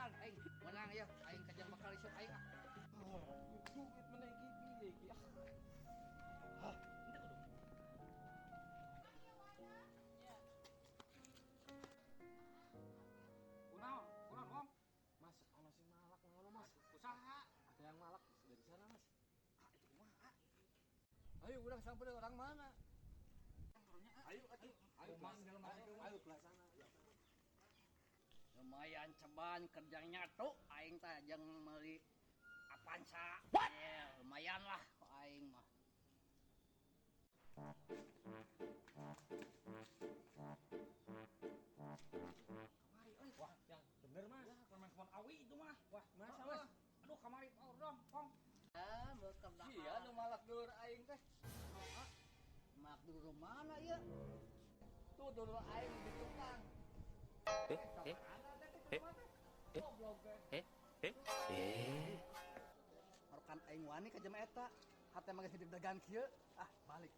Lumayan aing menang ya, aing kajang bakal isuk aing ah. Oh, duit mana iki piye iki? Ah. Henteu kudu. Kunaon? Kunaon, Wong? Mas, ono sing malak ngono, Mas. Usaha. Ada yang malak dari sana, Mas. Ah, itu kumaha? Ayo urang samperin orang mana? Ayo atuh. Ayo, Mas, Mas. Ayo belah sana. Lumayan ceban kerjanya tuh aing teh jeung meuli Avanza. Ya, lumayan lah kok aing mah. Kamari euy. Wah, yang bener, Mas. Wah, permain awi itu mah. Wah, masa, Mas? Aduh, kamari power dong, Kong. Ah, bekerja. Iya, nu malak dulur aing teh. Mak dulu mana ya? Tuh dulur aing di tukang. Eh, eh, eh, eh, eh, eh, eh. Marukan aing wani ka jema eta. Hate mah geus deg-degan kieu. Ah, balik.